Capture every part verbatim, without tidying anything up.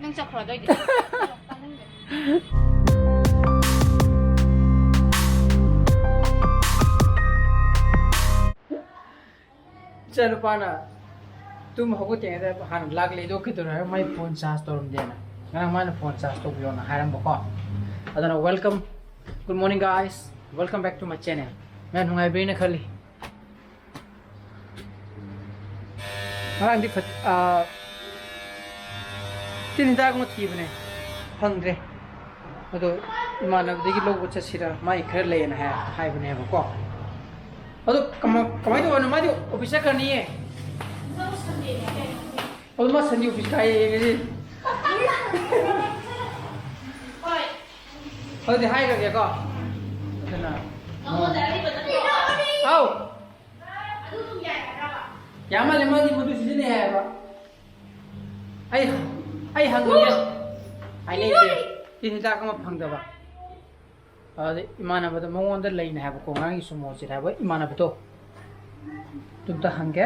ꯅꯪ ꯆꯠꯈ꯭ꯔꯣ ꯑꯗꯨꯑꯣꯏꯗꯤ꯫ ꯇꯥꯅꯤꯡꯗꯦ꯫ ꯏꯆꯥꯅꯨꯄꯥꯅ ꯇꯨꯝ ꯍꯧꯒꯠꯇ꯭ꯔꯤꯉꯩꯗ ꯍꯥꯟꯅ ꯂꯥꯛ ꯂꯩꯗꯣꯛꯈꯤꯗꯣꯏꯅꯦ ꯍꯥꯏꯔꯒ ꯃꯥꯏ ꯐꯣꯟ ꯆꯥꯔꯖ ꯇꯧꯔꯝꯗꯦꯅ, ꯉꯔꯥꯡ ꯃꯥꯅ ꯐꯣꯟ ꯆꯥꯔꯖ ꯇꯧꯕꯤꯌꯣꯅ ꯍꯥꯏꯔꯝꯕꯀꯣ꯫ ꯑꯗꯨꯅ welcome, good morning guys, welcome back to my channel. ꯃꯌꯥꯝ ꯅꯨꯡꯉꯥꯏꯕꯤꯔꯤꯅ ꯈꯜꯂꯤ꯫ ꯉꯔꯥꯡꯗꯤ ꯐꯠ-, ꯑꯥ, ꯇꯤꯟ ꯍꯤꯗꯥꯛ ꯑꯃ ꯊꯤꯕꯅꯦ, ꯐꯪꯗ꯭ꯔꯦ꯫ ꯑꯗꯣ ꯏꯃꯥꯟꯅꯕꯗꯒꯤ ꯂꯧꯕ ꯆꯠꯁꯤꯔ, ꯃꯥꯏ ꯈꯔ ꯂꯩꯌꯦꯅ ꯍꯥꯏ-, ꯍꯥꯏꯕꯅꯦꯕꯀꯣ꯫ ꯑꯗꯣ ꯀꯃ-, ꯀꯃꯥꯏꯅ ꯇꯧꯕꯅꯣ? ꯃꯥꯗꯤ ꯑꯣꯐꯤꯁ ꯆꯠꯈ꯭ꯔꯅꯤꯌꯦ꯫ ꯑꯗꯣ ꯃꯥ ꯁꯟꯗꯦ ꯑꯣꯐꯤꯁ ꯀꯥꯏꯌꯦ ꯉꯁꯤ꯫ ꯑꯗꯨꯗꯤ ꯍꯥꯏꯈ꯭ꯔꯒꯦꯀꯣ꯫ ꯑꯗꯨꯅ ꯍꯥꯎ꯫ ꯌꯥꯝ ꯃꯥꯜꯂꯦ, ꯃꯥꯗꯤ ꯃꯗꯨ ꯁꯤꯖꯤꯟꯅꯩ ꯍꯥꯏꯌꯦꯕ꯫ ꯑꯩ, ꯑꯩ ꯍꯪꯉꯨꯅꯦ꯫ ꯍꯥꯏꯅꯩꯁꯦ꯫ ꯇꯤꯟ ꯍꯤꯗꯥꯛ ꯑꯃ ꯐꯪꯗꯕ꯫ ꯑꯗꯨꯗꯤ ꯏꯃꯥꯟꯅꯕꯗꯣ ꯃꯉꯣꯟꯗ ꯂꯩꯅꯦ ꯍꯥꯏꯕꯀꯣ, ꯉꯔꯥꯡꯒꯤ ꯁꯨꯃꯣ ꯆꯤꯠ ꯍꯥꯏꯕ ꯏꯃꯥꯟꯅꯕꯗꯣ꯫ ꯑꯗꯨꯝꯇ ꯍꯪꯒꯦ꯫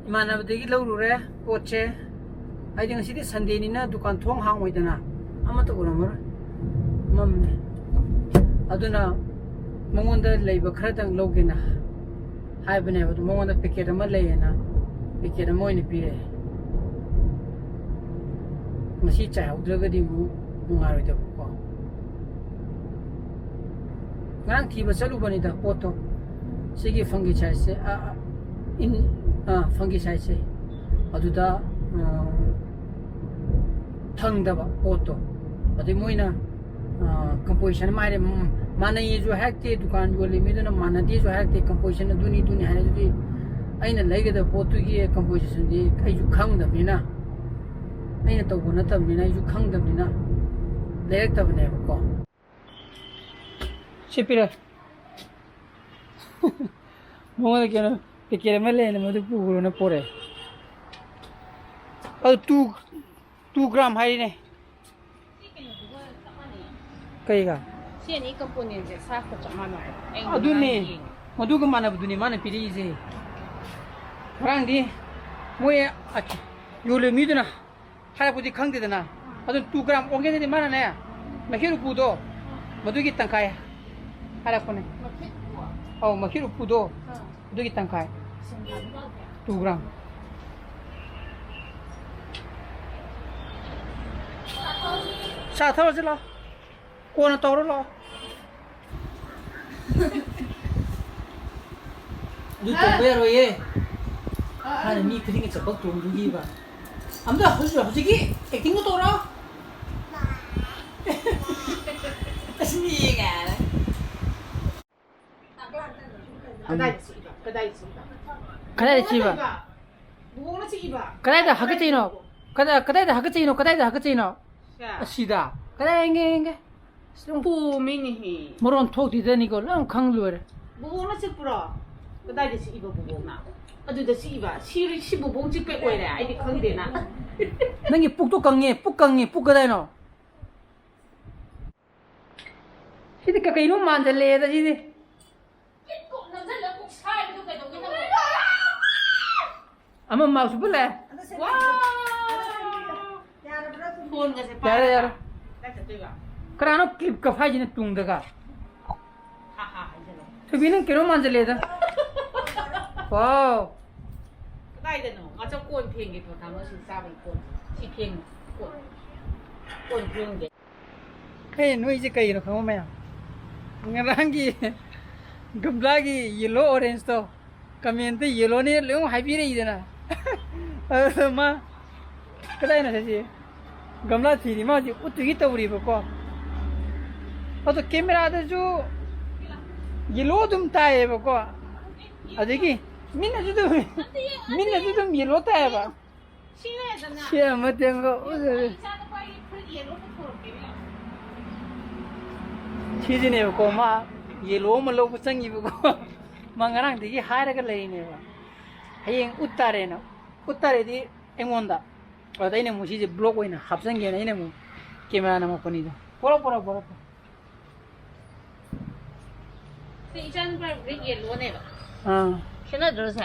ꯏꯃꯥꯟꯅꯕꯗꯒꯤ ꯂꯧꯔꯨꯔꯦ ꯄꯣꯠꯁꯦ꯫ ꯍꯥꯏꯗꯤ ꯉꯁꯤꯗꯤ ꯁꯟꯗꯦꯅꯤꯅ ꯗꯨꯀꯥꯟ ꯊꯣꯡ ꯍꯥꯡꯉꯣꯏꯗꯅ, ꯑꯃꯠꯇ ꯎꯔꯝꯃꯔꯣꯏ, ꯃꯝꯃꯦ꯫ ꯑꯗꯨꯅ ꯃꯉꯣꯟꯗ ꯂꯩꯕ ꯈꯔꯗꯪ ꯂꯧꯒꯦꯅ ꯍꯥꯏꯕꯅꯦꯕ꯫ ꯑꯗꯨ ꯃꯉꯣꯟꯗ ꯄꯦꯀꯦꯠ ꯑꯃ ꯂꯩꯌꯦꯅ ꯄꯦꯀꯦꯠ ꯑꯃ ꯑꯣꯏꯅ ꯄꯤꯔꯛꯑꯦ꯫ ꯉꯁꯤ ꯆꯥꯏꯍꯧꯗ꯭ꯔꯒꯗꯤ ꯑꯃꯨꯛ ꯅꯨꯡꯉꯥꯏꯔꯣꯏꯗꯕꯀꯣ꯫ ꯉꯔꯥꯡ ꯊꯤꯕ ꯆꯠꯂꯨꯕꯅꯤꯗ ꯄꯣꯠꯇꯣ꯫ ꯁꯤꯒꯤ fungicideꯁꯦ, ꯑ, ꯑ, in, ꯑ, fungicideꯁꯦ ꯑꯗꯨꯗ, ꯑ, ꯐꯪꯗꯕ ꯄꯣꯠꯇꯣ꯫ ꯑꯗꯩ ꯃꯣꯏꯅ, ꯑ, composition ꯑꯃ ꯍꯥꯏꯔꯦ, ꯎꯝ, ꯃꯥꯟꯅꯩꯌꯦꯁꯨ ꯍꯥꯏꯔꯛꯇꯦ, ꯗꯨꯀꯥꯟ ꯌꯣꯜꯂꯤ ꯃꯤꯗꯨꯅ ꯃꯥꯟꯅꯗꯦꯁꯨ ꯍꯥꯏꯔꯛꯇꯦ, composition ꯑꯗꯨꯅꯤ ꯑꯗꯨꯅꯤ ꯍꯥꯏꯔꯦ꯫ ꯑꯗꯨꯗꯤ ꯑꯩꯅ ꯂꯩꯒꯗꯕ ꯄꯣꯠꯇꯨꯒꯤ compositionꯗꯤ ꯑꯩꯁꯨ ꯈꯪꯗꯕꯅꯤꯅ, ꯑꯩꯅ ꯇꯧꯕ ꯅꯠꯇꯕꯅꯤꯅ, ꯑꯩꯁꯨ ꯈꯪꯗꯕꯅꯤꯅ ꯂꯩꯔꯛꯇꯕꯅꯦꯕꯀꯣ꯫ ꯁꯤ ꯄꯤꯔꯣ꯫ ꯃꯉꯣꯟꯗ ꯀꯩꯅꯣ, ꯄꯦꯀꯦꯠ ꯑꯃ ꯂꯩꯅ ꯃꯗꯨ ꯄꯨꯈ꯭ꯔꯣꯅ ꯄꯣꯔꯛꯑꯦ꯫ ꯑꯗꯨ ꯇꯨ, ꯇꯨ ꯒ꯭ꯔꯥꯝ ꯍꯥꯏꯔꯤꯅꯦ꯫ ꯀꯩꯒ? ꯁꯤ ꯑꯅꯤ ꯀꯝꯄꯣꯅꯦꯟꯁꯦ ꯁꯥꯏꯖꯀ ꯆꯞ ꯃꯥꯟꯅꯕ꯫ ꯑꯩ ꯑꯗꯨꯅꯦ꯫ ꯉꯔꯥꯡ ꯌꯦꯡꯉꯦ꯫ ꯃꯗꯨꯒ ꯃꯥꯟꯅꯕꯗꯨꯅꯦ ꯃꯥꯅ ꯄꯤꯔꯛꯏꯁꯦ꯫ ꯉꯔꯥꯡꯗꯤ ꯃꯣꯏ ꯑ-, ꯌꯣꯜꯂꯤꯕ ꯃꯤꯗꯨꯅ ꯍꯥꯏꯔꯛꯄꯗꯤ ꯈꯪꯗꯦꯗꯅ꯫ ꯑꯗꯨ ꯇꯨ ꯒ꯭ꯔꯥꯝ ꯑꯣꯟꯒꯦꯗꯗꯤ ꯃꯥꯅꯅꯦ, ꯃꯩꯈꯦꯠ ꯎꯄꯨꯗꯣ, ꯃꯗꯨꯒꯤ ꯇꯪꯈꯥꯏ ꯍꯥꯏꯔꯛꯄꯅꯦ꯫ ꯃꯩꯈꯦꯠ ꯎꯄꯨ? ꯑꯧ, ꯃꯩꯈꯦꯠ ꯎꯄꯨꯗꯣ, ꯑꯥ꯫ ꯑꯗꯨꯒꯤ ꯇꯪꯈꯥꯏ꯫ ꯁꯦꯡꯅ ꯇꯨ ꯒ꯭ꯔꯥꯝ꯫ ꯆꯥ ꯊꯛꯑꯁꯤ ꯂꯥꯛꯑꯣ꯫ ꯀꯣꯟꯅ ꯇꯧꯔꯣ ꯂꯥꯛꯑꯣ꯫ ꯑꯗꯨ ꯇꯧꯕ ꯌꯥꯔꯣꯏꯌꯦ꯫ ꯍꯥꯟꯅ ꯃꯤ ꯈꯨꯗꯤꯡꯒꯤ ꯆꯠꯄ ꯇꯣꯡꯗꯣꯏꯒꯤꯕ꯫ ꯑꯝꯇ ꯍꯧꯖꯤꯛ, ꯍꯧꯖꯤꯛꯀꯤ ꯑꯦꯛꯇꯤꯡꯗꯣ ꯇꯧꯔꯣ꯫ ꯑꯁ, ꯃꯤ ꯀꯥꯏꯅ꯫ ꯀꯗꯥꯏꯗ ꯆꯤꯛꯏꯕ? ꯀꯗꯥꯏꯗ ꯆꯤꯛꯏꯕ? ꯀꯗꯥꯏꯗ ꯆꯤꯛꯏꯕ? ꯕꯨꯕꯣꯛꯅ ꯆꯤꯛꯏꯕ? ꯀꯗꯥꯏꯗ ꯍꯥꯒꯠꯆꯩꯅꯣ? ꯀꯗꯥꯏ, ꯀꯗꯥꯏꯗ ꯍꯥꯒꯠꯆꯩꯅꯣ? ꯀꯗꯥꯏꯗ ꯍꯥꯒꯠꯆꯩꯅꯣ? ꯁꯦ꯫ ꯑꯁꯤꯗ꯫ ꯀꯗꯥꯏ ꯌꯦꯡꯒꯦ, ꯌꯦꯡꯒꯦ꯫ ꯄꯣꯝꯃꯤꯅꯦꯍꯦ꯫ ꯃꯔꯣꯟ ꯊꯣꯛꯇꯤꯗꯅꯤꯀꯣ, ꯂꯣꯏ ꯈꯪ ꯂꯣꯏꯔꯦ꯫ ꯕꯨꯕꯣꯛꯅ ꯆꯤꯛꯄ꯭ꯔꯣ? ꯀꯗꯥꯏꯗ ꯆꯤꯛꯏꯕ ꯕꯨꯕꯣꯛꯅ? ꯑꯗꯨꯗ ꯆꯤꯛꯏꯕ? ꯁꯤ, ꯁꯤ ꯕꯨꯕꯣꯛ ꯆꯤꯛꯄꯩ ꯑꯣꯏꯔꯦ? ꯑꯩꯗꯤ ꯈꯪꯗꯦꯅ꯫ ꯅꯪꯒꯤ ꯄꯨꯛꯇꯣ ꯀꯪꯉꯦ, ꯄꯨꯛ ꯀꯪꯉꯦ, ꯄꯨꯛ ꯀꯗꯥꯏꯅꯣ? ꯁꯤꯗꯤ ꯀ-, ꯀꯩꯅꯣ ꯃꯥꯟꯁꯤꯜꯂꯛꯑꯦꯗ ꯁꯤꯗꯤ꯫ ꯄꯤꯠ ꯀꯣꯛ ꯅꯝꯁꯤꯜꯂ ꯀꯣꯛ ꯁꯥꯏꯕꯗꯣ ꯀꯩꯗꯧꯒꯦ ꯅꯪꯕꯣ? ꯑꯃ ꯃꯥꯎꯁ ꯄꯨꯜꯂꯦ꯫ ꯋꯥ! ꯐꯣꯟꯒꯁꯦ ꯌꯥꯔꯦ, ꯄꯥꯏꯔꯒ ꯌꯥꯔꯦ꯫ ꯀꯥꯏ ꯆꯠꯇꯣꯏꯕ? ꯀꯅꯥꯅꯣ ꯀ꯭ꯂꯤꯞ ꯀ ꯐꯥꯏꯁꯤꯅ ꯇꯨꯡꯗꯒ? ꯍꯥ ꯍꯥ ꯍꯥꯏꯖꯜꯂꯣ꯫ ꯊꯣꯏꯕꯤ, ꯅꯪ ꯀꯩꯅꯣ ꯃꯥꯟꯁꯤꯜꯂꯛꯑꯦꯗ꯫ ꯋꯥꯎ! ꯀꯗꯥꯏꯗꯅꯣ? ꯉꯥꯆꯧ ꯀꯣꯟ ꯐꯦꯡꯒꯦ ꯊꯣ ꯊꯥꯡꯒꯠꯂꯁꯤ ꯆꯥꯕꯒꯤ ꯀꯣꯟ꯫ ꯁꯤ ꯐꯦꯡꯉꯨ꯫ ꯀꯣꯟ꯫ ꯀꯣꯟ ꯐꯦꯡꯒꯦ꯫ ꯑꯦ, ꯅꯣꯏꯁꯦ ꯀꯩꯒꯤꯅꯣ ꯈꯪꯕ ꯃꯌꯥꯝ? ꯉꯔꯥꯡꯒꯤ ꯒꯝꯂꯥꯒꯤ ꯌꯦꯜꯂꯣ ꯑꯣꯔꯦꯟꯖꯇꯣ ꯀꯃꯦꯟꯇ ꯌꯦꯜꯂꯣꯅꯦ ꯂꯣꯏ ꯍꯥꯏꯕꯤꯔꯛꯏꯗꯅ꯫ ꯑꯗꯨꯗ ꯃꯥ ꯀꯗꯥꯏꯅꯣ ꯁꯤꯁꯦ? ꯒꯝꯂꯥ ꯊꯤꯔꯤ ꯃꯥ ꯍꯧꯖꯤꯛ ꯎꯠꯇꯨꯒꯤ ꯇꯧꯔꯤꯕꯀꯣ꯫ ꯑꯗꯣ ꯀꯦꯃꯦꯔꯥꯗꯁꯨ ꯌꯦꯜꯂꯣ ꯑꯗꯨꯝ ꯇꯥꯏꯌꯦꯕꯀꯣ꯫ ꯑꯗꯒꯤ ꯃꯤꯅꯁꯨ ꯑꯗꯨꯝ, ꯃꯤꯅꯁꯨ ꯑꯗꯨꯝ ꯌꯦꯜꯂꯣ ꯇꯥꯏꯌꯦꯕ꯫ ꯁꯤ ꯂꯩꯔꯦꯗꯅ꯫ ꯁꯤ ꯑꯃ ꯇꯦꯡꯀꯣ꯫ ꯌꯦꯡꯉꯣ, ꯑꯩ ꯏꯆꯥꯅꯨꯄꯥꯒꯤ ꯐꯨꯔꯤꯠ ꯌꯦꯜꯂꯣ ꯄꯨꯊꯣꯔꯛꯀꯦ ꯌꯦꯡꯉꯣ꯫ ꯁꯤꯁꯤꯅꯦꯕꯀꯣ, ꯃꯥ ꯌꯦꯂꯣ ꯑꯃ ꯂꯧꯕ ꯆꯪꯉꯤꯕꯀꯣ꯫ ꯃꯥ ꯉꯔꯥꯡꯗꯒꯤ ꯍꯥꯏꯔꯒ ꯂꯩꯔꯤꯅꯦꯕ, ꯍꯌꯦꯡ ꯎꯠ ꯇꯥꯔꯦꯅ꯫ ꯎꯠ ꯇꯥꯔꯦꯗꯤ ꯑꯩꯉꯣꯟꯗ꯫ ꯑꯗ ꯑꯩꯅ ꯑꯃꯨꯛ ꯁꯤꯁꯦ ꯕ꯭ꯂꯣꯛ ꯑꯣꯏꯅ ꯍꯥꯞꯆꯤꯟꯒꯦꯅ ꯑꯩꯅ ꯑꯃꯨꯛ ꯀꯦꯃꯦꯔꯥ ꯅꯝꯃꯛꯄꯅꯤꯗ꯫ ꯄꯣꯔꯛꯑꯣ, ꯄꯣꯔꯛꯑꯣ, ꯄꯣꯔꯛꯑꯣ꯫ ꯁꯤ ꯏꯆꯥꯅꯨꯄꯥ ꯔꯦꯗ ꯌꯦꯂꯣꯅꯦꯕ꯫ ꯑꯥ꯫ ꯈꯦꯠꯅꯗ꯭ꯔꯣ ꯁꯦ?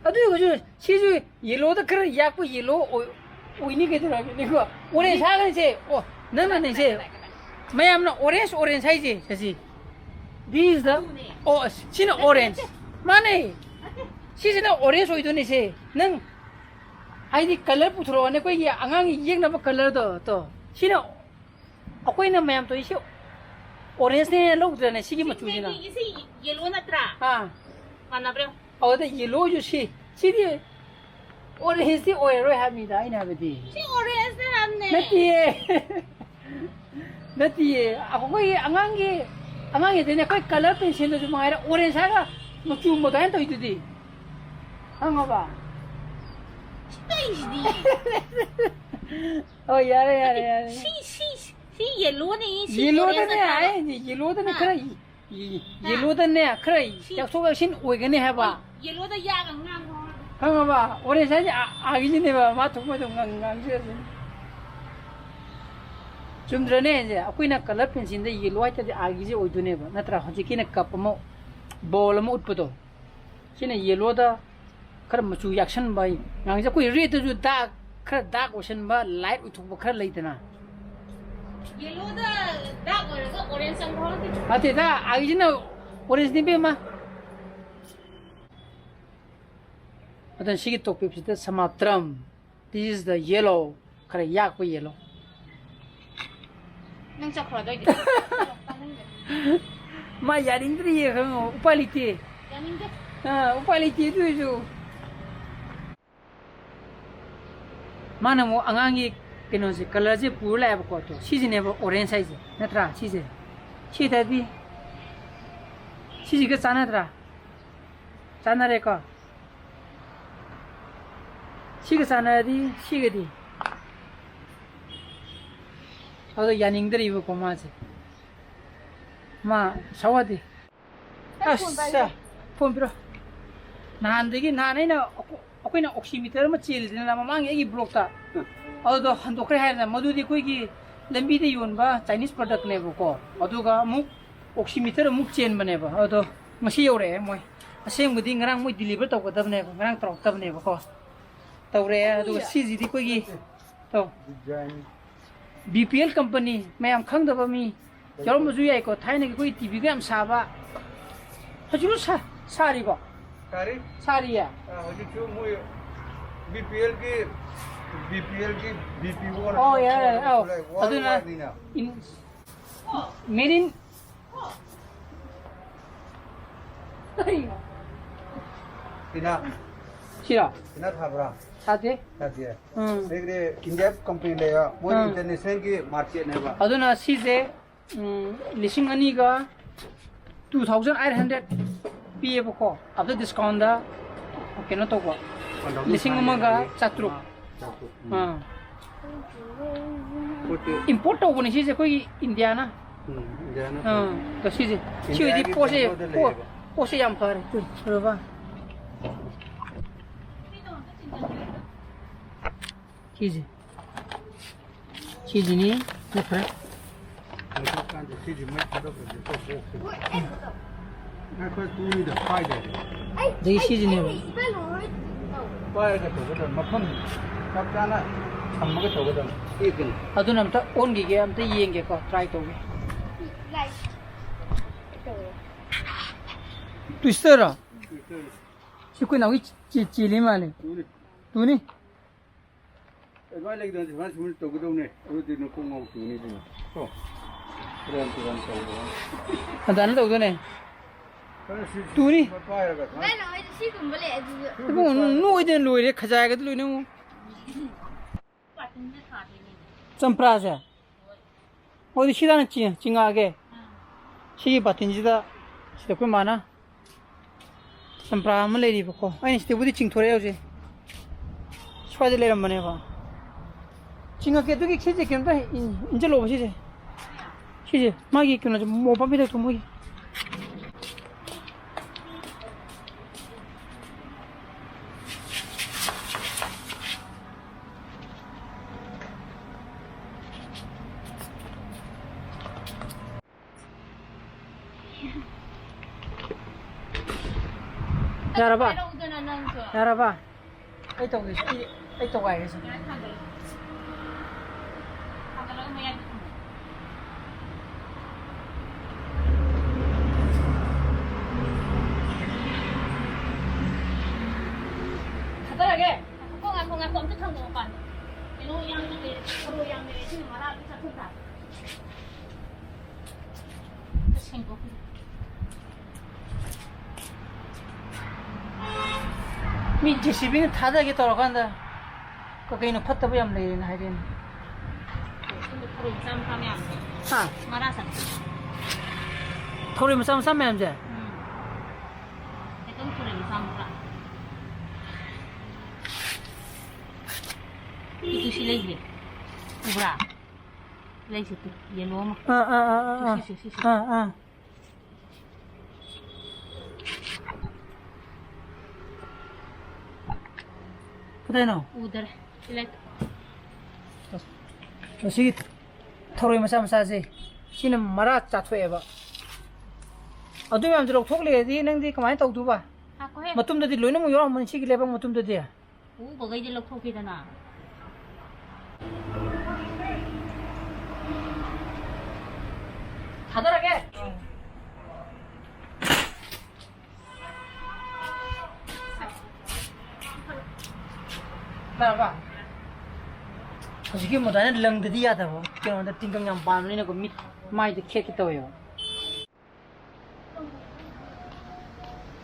ꯑꯗꯨ ꯑꯣꯏꯔꯁꯨ ꯁꯤꯁꯨ ꯌꯦꯂꯣꯗ ꯈꯔ ꯌꯥꯛꯄ ꯌꯦꯂꯣ ꯑꯣꯏ-, ꯑꯣꯏꯅꯤ ꯀꯩꯗꯧꯔꯒꯦꯅꯦꯀꯣ? ꯑꯣꯔꯦꯟꯖ ꯍꯥꯏꯒꯅꯤꯁꯦ꯫ ꯑꯣ, ꯅꯪꯅꯅꯦꯁꯦ꯫ ꯃꯌꯥꯝꯅ ꯑꯣꯔꯦꯟꯖ, ꯑꯣꯔꯦꯟꯖ ꯍꯥꯏꯁꯦ, ꯁꯤ꯫ This is the, ꯑꯗꯨꯅꯦ꯫ ꯑꯣ, ꯁꯤꯅ ꯅꯠꯇꯦ, ꯑꯣꯔꯦꯟꯖ꯫ ꯅꯠꯇꯦ꯫ ꯃꯥꯅꯦ꯫ ꯅꯠꯇꯦ꯫ ꯁꯤꯁꯤꯅ ꯑꯣꯔꯦꯟꯖ ꯑꯣꯏꯗꯣꯏꯅꯦꯁꯦ꯫ ꯅꯪ ꯍꯥꯏꯗꯤ ꯀꯂꯔ ꯄꯨꯊꯣꯔꯛꯑꯣꯅꯦ꯫ ꯑꯩꯈꯣꯏꯒꯤ ꯑꯉꯥꯡꯒꯤ ꯌꯦꯛꯅꯕ ꯀꯂꯔꯗꯣ, ꯇꯣ꯫ ꯁꯤꯅ ꯑꯩꯈꯣꯏꯅ ꯃꯌꯥꯝ ꯇꯧꯔꯤꯁꯤ ꯑꯣꯔꯦꯟꯖꯅꯦꯅ ꯂꯧꯗ꯭ꯔꯅꯦ, ꯁꯤꯒꯤ ꯁꯤ ꯃꯆꯨꯁꯤꯅ? ꯅꯪꯒꯤꯁꯤ ꯌꯦꯂꯣ ꯅꯠꯇ꯭ꯔꯥ? ꯑꯥ꯫ ꯃꯥꯟꯅꯕ꯭ꯔꯥ ꯌꯦꯡꯉꯨ꯫ ꯑꯗꯨꯗ ꯌꯦꯂꯣꯁꯨ ꯁꯤ, ꯁꯤꯗꯤ ꯑꯣꯔꯦꯟꯖꯇꯤ ꯑꯣꯏꯔꯔꯣꯏ ꯍꯥꯏꯕꯅꯤꯗ ꯑꯩꯅ ꯍꯥꯏꯕꯗꯤ꯫ ꯁꯤ ꯑꯣꯔꯦꯟꯖꯅꯦ ꯍꯥꯏꯕꯅꯦ꯫ ꯅꯠꯇꯤꯌꯦ꯫ ꯅꯠꯇꯤꯌꯦ꯫ ꯑꯩꯈꯣꯏꯒꯤ ꯑꯉꯥꯡꯒꯤ, ꯑꯉꯥꯡꯒꯤꯗꯤꯅꯦ, ꯑꯩꯈꯣꯏ ꯀꯂꯔ ꯄꯦꯟꯁꯤꯜꯗꯁꯨ ꯃꯉꯥꯏꯔꯦ, ꯑꯣꯔꯦꯟꯖ ꯍꯥꯏꯔꯒ ꯃꯆꯨ ꯃꯗꯨꯃꯥꯏꯅ ꯇꯧꯔꯤꯗꯨꯗꯤ꯫ ꯈꯪꯉꯕ? ꯁꯤ ꯇꯧꯔꯤꯁꯤꯗꯤ꯫ ꯍꯣꯏ, ꯌꯥꯔꯦ, ꯌꯥꯔꯦ, ꯌꯥꯔꯦ꯫ ꯁꯤ, ꯁꯤ, ꯁꯤ ꯌꯦꯂꯣꯅꯦ, ꯁꯤ ꯌꯦꯂꯣꯗꯅꯦ ꯑꯣꯔꯦꯟꯖ ꯅꯠꯇ꯭ꯔꯕ? ꯍꯥꯏꯅꯤ, ꯌꯦꯂꯣꯗꯅꯦ ꯍꯥ? ꯈꯔ ꯌꯦ-, ꯍꯥ? ꯌꯦꯂꯣꯗꯅꯦ ꯈꯔ ꯁꯤ ꯌꯥꯛꯊꯣꯛ ꯌꯥꯛꯁꯤꯟ ꯑꯣꯏꯒꯅꯤ ꯍꯥꯏꯕ꯫ ꯌꯦꯂꯣꯗ ꯌꯥꯒ ꯉꯥꯡꯉꯣ꯫ ꯈꯪꯉꯕ? ꯑꯣꯔꯦꯟꯖ ꯍꯥꯏꯁꯦ ꯑꯥ-, ꯑꯥꯒꯤꯁꯤꯅꯦꯕ, ꯃꯥ ꯊꯣꯛꯄ ꯑꯗꯨꯝ ꯉꯥꯡ-, ꯉꯥꯡꯖꯔꯁꯅꯤ꯫ ꯆꯨꯝꯗ꯭ꯔꯅꯦ ꯍꯥꯏꯁꯦ? ꯑꯩꯈꯣꯏꯅ ꯀꯂꯔ ꯄꯦꯟꯁꯤꯜꯗ ꯌꯦꯂꯣ ꯍꯥꯏꯇꯥꯔꯗꯤ ꯑꯥꯒꯤꯁꯦ ꯑꯣꯏꯗꯣꯏꯅꯦꯕ, ꯅꯠꯇ꯭ꯔꯥ? ꯍꯧꯖꯤꯛꯀꯤꯅ ꯀꯞ ꯑꯃ, ꯕꯣꯜ ꯑꯃ ꯎꯠꯄꯗꯣ꯫ ꯁꯤꯅ ꯌꯦꯂꯣꯗ ꯈꯔ ꯃꯆꯨ ꯌꯥꯛꯁꯟꯕ, ꯉꯥꯡꯁꯦ ꯑꯩꯈꯣꯏ ꯔꯦꯠꯇꯁꯨ ꯗꯥꯛ, ꯈꯔ ꯗꯥꯛ ꯑꯣꯏꯁꯟꯕ, ꯂꯥꯏꯠ ꯑꯣꯏꯊꯣꯛꯄ ꯈꯔ ꯂꯩꯗꯅ꯫ ꯌꯦꯂꯣꯗ ꯗꯥꯛ ꯑꯣꯏꯔꯒ ꯑꯣꯔꯦꯟꯖ ꯆꯪꯕ ꯍꯧꯔꯛꯇꯣꯏꯅꯤ꯫ ꯅꯠꯇꯦꯗ, ꯑꯥꯒꯤꯁꯤꯅ ꯑꯣꯔꯦꯟꯖꯅꯤ ꯏꯕꯦꯝꯃ꯫ ꯑꯗꯨꯅ ꯁꯤꯒꯤ ꯇꯣꯄꯤꯛꯁꯤꯗ ꯁꯃꯥꯞꯇ꯭ꯔꯝ꯫ This is the yellow. ꯈꯔ ꯌꯥꯛꯄ ꯌꯦꯂꯣ꯫ ꯅꯪ ꯆꯠꯈ꯭ꯔꯣ ꯑꯗꯨꯑꯣꯏꯗꯤ꯫ ꯇꯥꯅꯤꯡꯗꯦ꯫ ꯃꯥ ꯌꯥꯅꯤꯡꯗ꯭ꯔꯤꯌꯦ, ꯈꯪꯉꯣ꯫ ꯎꯄꯥꯏ ꯂꯩꯇꯦ꯫ ꯌꯥꯅꯤꯡꯗꯦ꯫ ꯑꯥ, ꯎꯄꯥꯏ ꯂꯩꯇꯦ ꯑꯗꯨ ꯑꯣꯏꯔꯁꯨ꯫ ꯃꯥꯅ ꯑꯃꯨꯛ ꯑꯉꯥꯡꯒꯤ ꯀꯩꯅꯣꯁꯦ, ꯀꯂꯔꯁꯦ ꯄꯨꯔ ꯂꯥꯛꯑꯦꯕꯀꯣ꯫ ꯑꯗꯣ ꯁꯤꯁꯤꯅꯦꯕ ꯑꯣꯔꯦꯟꯖ ꯍꯥꯏꯁꯦ, ꯅꯠꯇ꯭ꯔꯥ? ꯁꯤꯁꯦ꯫ ꯁꯤ ꯇꯥꯏꯞꯇꯤ ꯁꯤꯁꯤꯒ ꯆꯥꯟꯅꯗ꯭ꯔꯥ? ꯆꯥꯟꯅꯔꯦꯀꯣ? ꯁꯤꯒ ꯆꯥꯟꯅꯔꯗꯤ ꯁꯤꯒꯗꯤ꯫ ꯑꯗꯣ ꯌꯥꯅꯤꯡꯗ꯭ꯔꯤꯕꯀꯣ ꯃꯥꯁꯦ꯫ ꯃꯥ ꯁꯋꯥꯗꯤ꯫ ꯑꯁ, ꯐꯣꯟ ꯄꯤꯔꯣ꯫ ꯅꯍꯥꯟꯗꯒꯤ, ꯅꯍꯥꯟ ꯑꯩꯅ, ꯑꯩꯈꯣꯏꯅ oximeter ꯑꯃ ꯆꯦꯜꯂꯤꯗꯅ ꯃꯃꯥꯡꯒꯤ ꯑꯩꯒꯤ vlogꯇ, ꯑꯗꯨꯗꯣ ꯍꯟꯗꯣꯛꯈ꯭ꯔꯦ ꯍꯥꯏꯗꯅ꯫ ꯃꯗꯨꯗꯤ ꯑꯩꯈꯣꯏꯒꯤ ꯂꯝꯕꯤꯗ ꯌꯣꯟꯕ Chinese productꯅꯦꯕꯀꯣ꯫ ꯑꯗꯨꯒ ꯑꯃꯨꯛ oximeter ꯑꯃꯨꯛ ꯆꯦꯟꯕꯅꯦꯕ꯫ ꯑꯗꯣ ꯉꯁꯤ ꯌꯧꯔꯛꯑꯦ ꯃꯣꯏ꯫ ꯑꯁꯦꯡꯕꯗꯤ ꯉꯔꯥꯡ ꯃꯣꯏ deliver ꯇꯧꯒꯗꯕꯅꯦꯕ, ꯉꯔꯥꯡ ꯇꯧꯔꯛꯇꯕꯅꯦꯕꯀꯣ꯫ ꯇꯧꯔꯛꯑꯦ꯫ ꯑꯗꯨꯒ ꯁꯤꯁꯤꯗꯤ ꯑꯩꯈꯣꯏꯒꯤ, ꯇꯧ꯫ ꯕꯤ ꯄꯤ ꯑꯦꯜ company, ꯃꯌꯥꯝ ꯈꯪꯗꯕ ꯃꯤ ꯌꯥꯎꯔꯝꯕꯁꯨ ꯌꯥꯏꯀꯣ꯫ ꯊꯥꯏꯅꯒꯤ ꯑꯩꯈꯣꯏ ꯇꯤꯚꯤꯒ ꯌꯥꯝ ꯁꯥꯕ꯫ ꯍꯧꯖꯤꯛꯁꯨ ꯁꯥ-, ꯁꯥꯔꯤꯕꯣ? ꯁꯥꯔꯤ꯫ ꯁꯥꯔꯤꯌꯦ? ꯑꯥ, ꯍꯧꯖꯤꯛꯁꯨ ꯃꯣꯏ ꯕꯤ ꯄꯤ ꯑꯦꯜꯒꯤ, ꯕꯤ ꯄꯤ ꯑꯦꯜꯒꯤ, ꯕꯤ ꯄꯤ ꯑꯣ ꯑꯣ, ꯌꯥꯔꯦ, ꯌꯥꯔꯦ, ꯑꯧ꯫ Worldwide ꯑꯗꯨꯅ ꯅꯤꯅ꯫ In-, made in ꯁꯤꯅ, ꯁꯤꯔꯣ? ꯁꯤꯅ ꯊꯥꯕ꯭ꯔꯥ? ꯊꯥꯗꯦ꯫ ꯊꯥꯗꯦ꯫ ꯎꯝ꯫ ꯑꯗꯒꯤꯗꯤ ꯏꯟꯗꯤꯌꯥ company ꯂꯩꯕ, ꯃꯣꯏ ꯎꯝ꯫ Internationalꯒꯤ marketꯅꯦꯕ꯫ ꯑꯗꯨꯅ ꯁꯤꯁꯦ, ꯎꯝ, ꯂꯤꯁꯤꯡ ꯑꯅꯤꯒ two thousand eight hundred ꯄꯤꯌꯦꯕꯀꯣ꯫ ꯑꯗꯨ discountꯗ ꯀꯩꯅꯣ ꯇꯧꯕ, ꯂꯤꯁꯤꯡ ꯑꯃꯒ ꯆꯥꯇ꯭ꯔꯨꯛ꯫ ꯆꯥꯇ꯭ꯔꯨꯛ꯫ ꯎꯝ꯫ ꯑꯥ꯫ ꯄꯣꯠꯇꯤ import ꯇꯧꯕꯅꯦ ꯁꯤꯁꯦ ꯑꯩꯈꯣꯏꯒꯤ ꯏꯟꯗꯤꯌꯥꯅ꯫ ꯎꯝ, ꯏꯟꯗꯤꯌꯥꯅ ꯑꯥ, ꯇꯧꯕꯅꯦ꯫ ꯉꯁꯤꯁꯦ꯫ ꯁꯤ ꯑꯣꯏꯗꯤ ꯏꯟꯗꯤꯌꯥꯒꯤ ꯄꯣꯠꯁꯦ, ꯀꯩꯅꯣꯗ ꯄꯣꯠ, ꯂꯩꯌꯦꯕ꯫ ꯄꯣꯠꯁꯦ ꯌꯥꯝ ꯐꯔꯦ꯫ ꯎꯝ, ꯎꯔꯕ? ꯁꯤꯁꯦ꯫ ꯁꯤꯁꯤꯅꯤ, ꯅꯠꯇ꯭ꯔꯥ? ꯂꯧꯊꯣꯛꯀꯥꯟꯗ ꯁꯤꯁꯤ ꯃꯩ ꯊꯥꯗꯣꯛꯈ꯭ꯔꯗꯤ ꯀꯣꯛ ꯀꯣꯛꯁꯦ꯫ ꯉꯥꯏꯈꯣ, ꯇꯨꯅꯤꯗ ꯄꯥꯏꯗ꯭ꯔꯗꯤ꯫ ꯑꯗꯒꯤ ꯁꯤꯁꯤꯅꯦꯕ꯫ ꯄꯥꯏꯔꯒ ꯇꯧꯒꯗꯕ, ꯃꯐꯝ ꯆꯞ ꯆꯥꯅ ꯊꯝꯃꯒ ꯇꯧꯒꯗꯕ꯫ ꯁꯤ ꯀꯩꯅꯣ? ꯑꯗꯨꯅ ꯑꯝꯇ ꯑꯣꯟꯈꯤꯒꯦ, ꯑꯝꯇ ꯌꯦꯡꯒꯦꯀꯣ, try ꯇꯧꯒꯦ꯫ Twisterꯔꯣ? Twister꯫ ꯁꯤ ꯑꯩꯈꯣꯏ ꯅꯥꯎꯒꯤ ꯆꯦ-, ꯆꯦꯜꯂꯤ ꯃꯥꯜꯂꯦ꯫ ꯇꯨꯅꯤ꯫ ꯇꯨꯅꯤ꯫ ꯑꯗꯨꯃꯥꯏꯅ ꯂꯩꯗꯅ ꯁꯨꯃꯥꯏꯅ, ꯁꯨꯃꯥꯏꯅ ꯇꯧꯒꯗꯧꯅꯦ꯫ ꯑꯗꯨꯗꯤ ꯅꯪ ꯀꯣꯛ ꯉꯥꯎ ꯇꯨꯅꯤ ꯏꯕꯨꯡꯉꯣ꯫ ꯀꯣ? ꯁꯦꯔꯥꯟ ꯇꯨꯔꯥꯟ ꯇꯧꯕ꯫ ꯑꯗꯥꯅ ꯇꯧꯗꯣꯏꯅꯦ꯫ ꯈꯔ ꯁꯤ ꯇꯨꯅꯤ꯫ ꯁꯨꯃꯥꯏꯅ ꯄꯥꯏꯔꯒ ꯁꯨꯃꯥꯏꯅ꯫ ꯀꯩꯅꯣ ꯍꯥꯏꯁꯦ ꯁꯤꯒꯨꯝꯕ ꯂꯩ ꯑꯗꯨꯁꯨ꯫ ꯏꯕꯨꯡꯉꯣ, ꯅꯣꯏꯗꯅ ꯂꯣꯏꯔꯦ, ꯈꯖꯥꯏꯒꯗ ꯂꯣꯏꯅ ꯑꯃꯨꯛ꯫ ꯆꯝꯄ꯭ꯔꯥꯁꯦ? ꯑꯣ, ꯑꯗꯨ ꯁꯤꯗ ꯍꯥꯟꯅ ꯆꯤ-, ꯆꯤꯡꯉꯛꯑꯒꯦ꯫ ꯁꯤꯒꯤ ꯕꯥꯇꯤꯟꯁꯤꯗ, ꯁꯤꯗ ꯑꯩꯈꯣꯏ ꯃꯥꯅ ꯆꯝꯄ꯭ꯔꯥ ꯑꯃ ꯂꯩꯔꯤꯕꯀꯣ꯫ ꯑꯩꯅ ꯁꯤꯗꯕꯨꯗꯤ ꯆꯤꯡꯊꯣꯔꯛꯑꯦ ꯍꯧꯖꯤꯛ꯫ ꯁ꯭ꯋꯥꯏꯗ ꯂꯩꯔꯝꯕꯅꯦꯕ꯫ ꯆꯤꯡꯉꯛꯀꯦ, ꯑꯗꯨꯒꯤ ꯁꯤꯁꯦ ꯀꯩꯅꯣꯝꯇ ꯏꯟ-, ꯏꯟꯁꯤꯜꯂꯣꯕ ꯁꯤꯁꯦ꯫ ꯁꯤꯁꯦ ꯃꯥꯒꯤ ꯀꯩꯅꯣꯁꯦ, ꯃꯣ ꯄꯥꯝꯕꯤꯗ ꯊꯨꯝ ꯃꯣꯏꯒꯤ꯫ ꯌꯥꯔꯕ? ꯄꯥꯏꯔꯛꯎꯗꯅ ꯅꯪꯁꯨ꯫ ꯌꯥꯔꯕ? ꯑꯩ ꯇꯧꯒꯦ, ꯑꯩ, ꯑꯩ ꯇꯧꯒꯥꯏꯒꯦꯁꯦ꯫ ꯌꯥꯔꯦ, ꯊꯥꯡꯒꯠꯂꯣ꯫ ꯊꯥꯡꯒꯠꯂꯒ ꯃꯌꯥꯏꯗ ꯊꯝꯃꯣ꯫ ꯊꯥꯗꯔꯒꯦ? ꯉꯥꯏꯈꯣ, ꯉꯥꯏꯈꯣ, ꯉꯥꯏꯈꯣ, ꯑꯝꯇ ꯊꯥꯡꯗꯣꯛꯑꯣ ꯃꯄꯥꯟꯗ꯫ ꯀꯩꯅꯣ ꯌꯥꯝꯅ ꯂꯩꯔꯦ, ꯊꯔꯣ ꯌꯥꯝ ꯂꯩꯔꯦ, ꯁꯤꯅ ꯃꯔꯥꯗꯤ ꯆꯥꯊꯣꯛ ꯇꯥꯔꯦ꯫ ꯑꯝꯇ ꯁꯦꯡꯗꯣꯛꯈꯤꯒꯦ꯫ ꯃꯤ ꯖꯦ ꯁꯤ ꯕꯤꯅ ꯊꯥꯗꯒꯦ ꯇꯧꯔꯀꯥꯟꯗ ꯀ-, ꯀꯩꯅꯣ ꯐꯠꯇꯕ ꯌꯥꯝ ꯂꯩꯔꯦꯅ ꯍꯥꯏꯔꯦꯅꯦ꯫ ꯁꯤꯒꯨꯝꯕ ꯊꯔꯣꯏ ꯃꯆꯥ ꯃꯆꯥ ꯃꯌꯥꯝꯁꯦ꯫ ꯍꯥ? ꯃꯔꯥ ꯆꯠꯄ꯫ ꯊꯔꯣꯏ ꯃꯆꯥ ꯃꯆꯥ ꯃꯌꯥꯝꯁꯦ? ꯎꯝ꯫ ꯍꯦꯛꯇ ꯊꯔꯣꯏ ꯃꯆꯥ ꯃꯆꯥ꯫ ꯄꯤꯛꯇꯨ ꯁꯤ ꯂꯩꯁꯦ꯫ ꯎꯕ꯭ꯔꯥ? ꯂꯩꯁꯦ ꯇꯨ, ꯌꯦꯜꯂꯣ ꯑꯃ꯫ ꯑꯥ, ꯑꯥ, ꯑꯥ, ꯑꯥ, ꯑꯥ꯫ ꯁꯤ, ꯁꯤ, ꯁꯤ, ꯁꯤ꯫ ꯑꯥ, ꯑꯥ꯫ ꯀꯗꯥꯏꯅꯣ? ꯎꯗꯔꯦ꯫ ꯁꯤ ꯂꯩ꯫ ꯑꯁ, ꯃꯁꯤꯒꯤ ꯊꯔꯣꯏ ꯃꯆꯥ ꯃꯆꯥꯁꯦ, ꯁꯤꯅ ꯃꯔꯥ ꯆꯥꯊꯣꯛꯑꯦꯕ꯫ ꯑꯗꯨ ꯃꯌꯥꯝꯁꯦ ꯂꯧꯊꯣꯛꯂꯦꯗꯤ ꯅꯪꯗꯤ ꯀꯃꯥꯏꯅ ꯇꯧꯗꯣꯏꯕ? ꯉꯥꯏꯈꯣꯍꯦ꯫ ꯃꯇꯨꯝꯗꯗꯤ ꯂꯣꯏꯅꯃꯛ ꯌꯥꯎꯔꯝꯃꯅꯤ ꯁꯤꯒꯤ ꯂꯩꯕꯥꯛ ꯃꯇꯨꯝꯗꯗꯤ꯫ ꯎꯕꯈꯩꯗꯤ ꯂꯧꯊꯣꯛꯈꯤꯗꯅ꯫ ꯊꯥꯗꯔꯒꯦ꯫ ꯂꯥꯛꯑꯕ? ꯍꯧꯖꯤꯛꯀꯤ ꯃꯗꯥꯏꯅ ꯂꯪꯗꯗꯤ ꯌꯥꯗꯕ꯫ ꯀꯩꯅꯣꯗ ꯇꯤꯡꯈꯪ ꯌꯥꯝ ꯄꯥꯟꯕꯅꯤꯅꯀꯣ, ꯃꯤꯠ ꯃꯥꯏꯗ ꯈꯦꯠꯀꯦ ꯇꯧꯋꯦꯕ꯫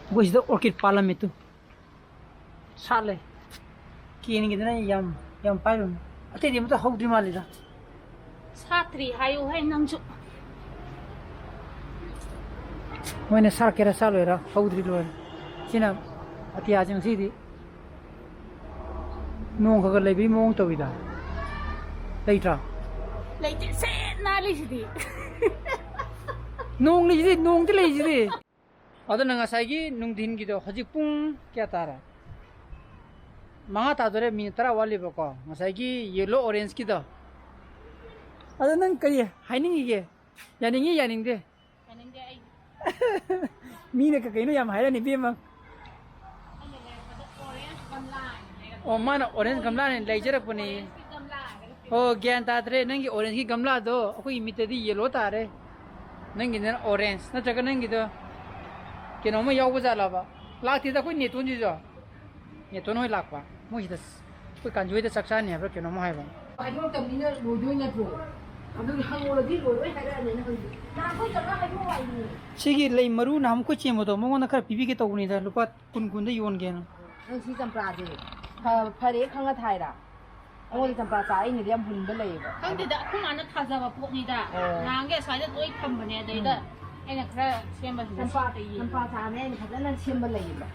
ꯑꯩꯈꯣꯏ ꯁꯤꯗ orchid ꯄꯥꯜꯂꯝꯃꯤ ꯇꯨ꯫ ꯁꯥꯠꯂꯦ꯫ ꯀꯦꯟꯒꯤꯗꯅ ꯌꯥꯝ, ꯌꯥꯝ ꯄꯥꯏꯔꯨꯅꯨ꯫ ꯑꯇꯩꯗꯤ ꯑꯃꯠꯇ ꯍꯧꯗ꯭ꯔꯤ ꯃꯥꯜꯂꯤꯗ꯫ ꯁꯥꯠꯇ꯭ꯔꯤ ꯍꯥꯏꯌꯨ ꯍꯦ ꯅꯪꯁꯨ꯫ ꯃꯣꯏꯅ ꯁꯥꯠꯀꯦꯔꯥ ꯁꯥꯠꯂꯣꯏꯔꯥ ꯍꯧꯗ꯭ꯔꯤ ꯂꯣꯏꯔꯦ꯫ ꯁꯤꯅ ꯑꯇꯤꯌꯥꯁꯦ ꯉꯁꯤꯗꯤ ꯅꯣꯡ ꯈꯔ ꯈꯔ ꯂꯩꯕꯒꯤ ꯃꯑꯣꯡ ꯇꯧꯋꯤꯗ꯫ ꯂꯩꯇ꯭ꯔꯥ? ꯂꯩꯇꯦ꯫ ꯁꯦꯠ ꯅꯥꯜꯂꯦ꯫ ꯁꯤꯗꯤ꯫ ꯅꯣꯡ ꯂꯩꯁꯤꯗꯤ, ꯅꯣꯡꯗꯤ ꯂꯩꯁꯤꯗꯤ꯫ ꯑꯗꯨꯅ ꯉꯁꯥꯏꯒꯤ ꯅꯨꯡꯊꯤꯟꯒꯤꯗꯣ ꯍꯧꯖꯤꯛ ꯄꯨꯡ ꯀꯌꯥ ꯇꯥꯔꯦ? ꯃꯉꯥ ꯇꯥꯗꯣꯔꯦ, ꯃꯤꯅꯤꯠ ꯇꯔꯥ ꯋꯥꯠꯂꯤꯕꯀꯣ, ꯉꯁꯥꯏꯒꯤ yellow orangeꯀꯤꯗꯣ꯫ ꯑꯗꯣ ꯅꯪ ꯀꯔꯤ ꯍꯥꯏꯅꯤꯡꯉꯤꯒꯦ? ꯌꯥꯅꯤꯡꯉꯤ, ꯌꯥꯅꯤꯡꯗꯦ? ꯌꯥꯅꯤꯡꯗꯦ ꯑꯩ꯫ ꯃꯤꯅ ꯀꯩ ꯀꯩꯅꯣ ꯌꯥꯝ ꯍꯥꯏꯔꯅꯤ, ꯏꯕꯦꯝꯃ꯫ ꯑꯩꯅ ꯂꯩꯔꯛꯄꯗ orange ꯒꯝꯂꯥ ꯍꯥꯏꯅ ꯂꯩꯔꯛꯄ꯫ ꯑꯣ, ꯃꯥꯅ orange ꯒꯝꯂꯥꯅꯦ ꯂꯩꯖꯔꯛꯄꯅꯦ꯫ Orangeꯀꯤ ꯒꯝꯂꯥ ꯍꯥꯏꯔꯒ ꯄꯤꯔꯛꯄ꯫ ꯑꯣ, ꯒ꯭ꯌꯥꯟ ꯇꯥꯗ꯭ꯔꯦ꯫ ꯅꯪꯒꯤ orangeꯀꯤ ꯒꯝꯂꯥꯗꯣ ꯑꯩꯈꯣꯏꯒꯤ ꯃꯤꯠꯇꯗꯤ yellow ꯇꯥꯔꯦ꯫ ꯅꯪꯒꯤꯗꯨꯅ orange, ꯅꯠꯇ꯭ꯔꯒ ꯅꯪꯒꯤꯗꯣ ꯀꯩꯅꯣꯝꯃ ꯌꯥꯎꯕ ꯖꯥꯠꯂꯕ? ꯂꯥꯛꯇꯦꯗ ꯑꯩꯈꯣꯏ ꯅꯦꯇꯣꯟꯁꯤꯁꯨ꯫ ꯅꯦꯇꯣꯟ ꯍꯣꯏ ꯂꯥꯛꯄ꯫ ꯃꯣꯏꯁꯤꯗ ꯑꯩꯈꯣꯏ ꯀꯥꯟꯖꯤ ꯍꯣꯏꯗ ꯆꯥꯛ ꯆꯥꯅꯤ ꯍꯥꯏꯕ꯭ꯔꯥ ꯀꯩꯅꯣꯝ ꯍꯥꯏꯕ꯫ ꯍꯥꯏꯗꯣꯔꯛꯇꯕꯅꯤꯅ ꯂꯣꯏꯗꯣꯏ ꯅꯠꯇ꯭ꯔꯣ? ꯑꯗꯨꯒꯤ ꯍꯪꯉꯨꯔꯗꯤ ꯂꯣꯏꯔꯣꯏ ꯍꯥꯏꯔꯛꯑꯅꯤ ꯅꯪ ꯍꯧꯖꯤꯛ꯫ ꯅꯍꯥꯟꯈꯣꯏ ꯆꯠꯂ ꯍꯥꯏꯗꯣꯛꯑꯣ ꯍꯥꯏꯕꯅꯤ꯫ ꯁꯤꯒꯤ ꯂꯩ ꯃꯔꯨ ꯅꯍꯥꯟꯃꯨꯛ ꯑꯩꯈꯣꯏ ꯆꯦꯟꯕꯗꯣ ꯃꯉꯣꯟꯗ ꯈꯔ ꯄꯤꯕꯤꯒꯦ ꯇꯧꯕꯅꯤꯗ, ꯂꯨꯄꯥ ꯀꯨꯟ ꯀꯨꯟꯗ ꯌꯣꯟꯒꯦꯅ꯫ ꯅꯪ ꯁꯤ ꯆꯝꯄ꯭ꯔꯥꯁꯦ ꯐ-, ꯐꯔꯦ ꯈꯪꯉ ꯊꯥꯏꯔꯥ? ꯑꯩꯉꯣꯟꯗ ꯆꯝꯄ꯭ꯔꯥ ꯆꯥ ꯑꯩꯅꯗꯤ ꯌꯥꯝ ꯍꯨꯟꯕ ꯂꯩꯌꯦꯕ꯫ ꯈꯪꯗꯦꯗ, ꯑꯩꯈꯣꯏ ꯃꯥꯅ ꯊꯥꯖꯕ ꯄꯣꯠꯅꯤꯗ꯫ ꯑꯣ꯫ ꯅꯍꯥꯟꯒꯩ ꯑꯁ꯭ꯋꯥꯏꯗ ꯂꯣꯏ ꯊꯝꯕꯅꯦ, ꯑꯗꯩꯗ ꯎꯝ꯫ ꯑꯩꯅ ꯈꯔ ꯁꯦꯝꯕꯁꯤꯗ ꯆꯝꯄ꯭ꯔꯥ, ꯁꯤꯗ ꯌꯦꯡꯉꯦ꯫ ꯆꯝꯄ꯭ꯔꯥ ꯆꯥꯅꯦ ꯑꯩꯅ ꯐꯖꯅ ꯁꯦꯝꯕ ꯂꯩꯌꯦꯕ꯫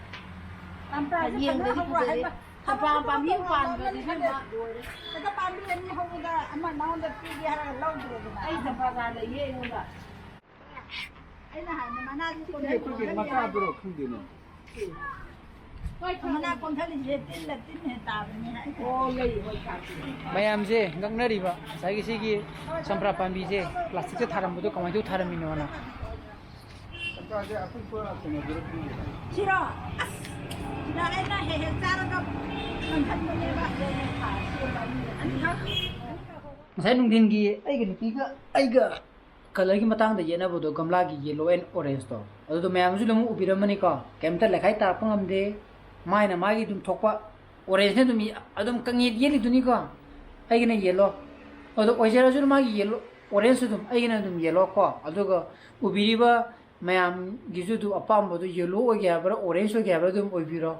ꯆꯝꯄ꯭ꯔꯥꯁꯦ ꯌꯦꯡꯕꯗꯗꯤ ꯐꯖꯅ ꯍꯧꯕ꯭ꯔꯥ ꯐꯖꯩ꯫ ꯍꯥꯏꯕ? ꯆꯝꯄ꯭ꯔꯥ ꯄꯥꯝꯕꯤ ꯑꯃ ꯄꯥꯟꯕꯗꯤ ꯏꯕꯦꯝꯃ ꯂꯣꯏꯔꯦ꯫ ꯍꯦꯛꯇ ꯄꯥꯝꯕꯤ ꯑꯅꯤ ꯍꯧꯕꯗ ꯑꯃ ꯅꯉꯣꯟꯗ ꯄꯤꯒꯦ ꯍꯥꯏꯔꯒ ꯂꯧꯗ꯭ꯔꯦꯗꯅ꯫ ꯑꯩ ꯆꯝꯄ꯭ꯔꯥ ꯆꯥ ꯂꯩꯌꯦ ꯑꯩꯉꯣꯟꯗ꯫ ꯑꯩꯅ ꯍꯥꯏꯕ ꯃꯅꯥꯁꯤ ꯁꯤꯗꯤ ꯑꯩꯈꯣꯏꯒꯤ ꯃꯆꯥꯗꯨꯔꯣ ꯈꯪꯗꯦꯅꯦ꯫ ꯃꯅꯥ ꯀꯣꯟꯊꯔꯤꯁꯦ ꯇꯤꯟꯅ ꯇꯤꯟꯅ ꯇꯥꯕꯅꯤ ꯍꯥꯏ꯫ ꯑꯣ, ꯂꯩ, ꯍꯣꯏ, ꯇꯥꯕꯅꯤ꯫ ꯃꯌꯥꯝꯁꯦ ꯉꯛꯅꯔꯤꯕ ꯉꯁꯥꯏꯒꯤ ꯁꯤꯒꯤ ꯆꯝꯄ꯭ꯔꯥ ꯄꯥꯝꯕꯤꯁꯦ ꯄ꯭ꯂꯥꯁꯇꯤꯛꯇ ꯊꯥꯔꯝꯕꯗꯣ ꯀꯃꯥꯏꯅ ꯇꯧ ꯊꯥꯔꯝꯃꯤꯅꯣꯅ꯫ ꯆꯝꯄ꯭ꯔꯥꯁꯦ ꯑꯄꯤꯛꯄ ꯀꯩꯅꯣꯗꯨꯔ ꯈꯪꯗꯦ꯫ ꯁꯤꯔꯣ? ꯑꯁ! ꯁꯤꯗ ꯑꯩꯅ ꯍꯦꯛ ꯍꯦꯛ ꯆꯥꯔꯒ ꯀꯪꯍꯟꯕꯅꯦꯕ꯫ ꯉꯁꯥꯏ ꯅꯨꯡꯊꯤꯟꯒꯤ ꯑꯩꯒ ꯅꯨꯄꯤꯒ ꯑꯩꯒ colourꯒꯤ ꯃꯇꯥꯡꯗ ꯌꯦꯠꯅꯕꯗꯣ, ꯒꯝꯂꯥꯒꯤ yellow and orangeꯇꯣ, ꯑꯗꯨꯗꯣ ꯃꯌꯥꯝꯁꯨ ꯑꯗꯨꯝ ꯎꯕꯤꯔꯝꯃꯅꯤꯀꯣ꯫ ꯀꯩꯝꯇ ꯂꯩꯈꯥꯏ ꯇꯥꯔꯛꯄ ꯉꯝꯗꯦ꯫ ꯃꯥꯏꯅ ꯃꯥꯒꯤ ꯑꯗꯨꯝ ꯊꯣꯛꯄ orangeꯅ ꯑꯗꯨꯝ ꯏ-, ꯑꯗꯨꯝ ꯀꯪꯌꯦꯠ ꯌꯦꯠꯂꯤꯗꯨꯅꯤꯀꯣ꯫ ꯑꯩꯒꯤꯅ yellow꯫ ꯑꯗꯣ ꯑꯣꯏꯖꯔꯁꯨ ꯃꯥꯒꯤ yellow, orangeꯁꯨ ꯑꯗꯨꯝ ꯑꯩꯒꯤꯅ ꯑꯗꯨꯝ yellow ꯀꯣ꯫ ꯑꯗꯨꯒ ꯎꯕꯤꯔꯤꯕ ꯃꯌꯥꯝꯒꯤꯁꯨ ꯑꯗꯨꯝ ꯑꯄꯥꯝꯕꯗꯣ yellow ꯑꯣꯏꯒꯦ ꯍꯥꯏꯕ꯭ꯔꯥ, orange ꯑꯣꯏꯒꯦ ꯍꯥꯏꯕ꯭ꯔꯥ ꯑꯗꯨꯝ ꯑꯣꯏꯕꯤꯔꯣ꯫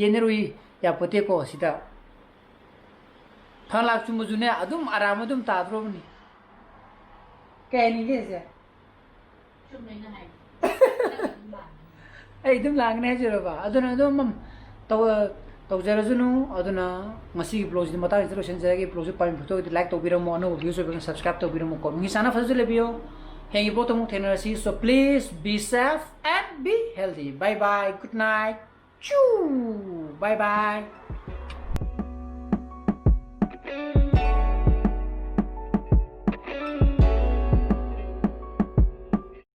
ꯌꯦꯠꯅꯔꯨꯏ ꯌꯥꯄꯣꯠꯇꯦꯀꯣ ꯁꯤꯗ꯫ ꯐꯥꯟꯂꯥꯛ ꯆꯨꯝꯕꯁꯨꯅꯦ ꯑꯗꯨꯝ ꯑꯔꯥꯟꯕ ꯑꯗꯨꯝ ꯇꯥꯗ꯭ꯔꯣꯕꯅꯤ꯫ ꯀꯩ ꯍꯥꯏꯅꯤꯡꯒꯦ ꯁꯦ? ꯆꯨꯝꯃꯦ ꯅꯪ ꯍꯥꯏꯗꯣ꯫ ꯑꯩ ꯑꯗꯨꯝ ꯂꯥꯡꯒꯅꯤ ꯍꯥꯏꯖꯔꯕ? ꯑꯗꯨꯅ ꯑꯗꯨꯝ ꯇꯧ-, ꯇꯧꯖꯔꯁꯅꯨ꯫ ꯑꯗꯨꯅ ꯉꯁꯤꯒꯤ vlogꯁꯤꯗꯤ ꯃꯇꯥꯡꯁꯤꯗ ꯂꯣꯏꯁꯤꯟꯖꯔꯒꯦ꯫ Vlogꯁꯤ ꯄꯥꯝꯕꯤꯕ ꯊꯣꯛꯑꯒꯗꯤ like ꯇꯧꯕꯤꯔꯝꯃꯣ, ꯑꯅꯧꯕ views ꯑꯣꯏꯕꯅ subscribe ꯇꯧꯕꯤꯔꯝꯃꯨꯀꯣ꯫ ꯅꯨꯡꯁꯤ ꯆꯥꯟꯅ ꯐꯖꯅꯁꯨ ꯂꯩꯕꯤꯌꯣ꯫ ꯍꯌꯦꯡꯒꯤ vlogꯇ ꯑꯃꯨꯛ ꯊꯦꯡꯅꯔꯁꯤ꯫ So please be safe and be healthy. Bye bye. Good night. Choo. Bye bye.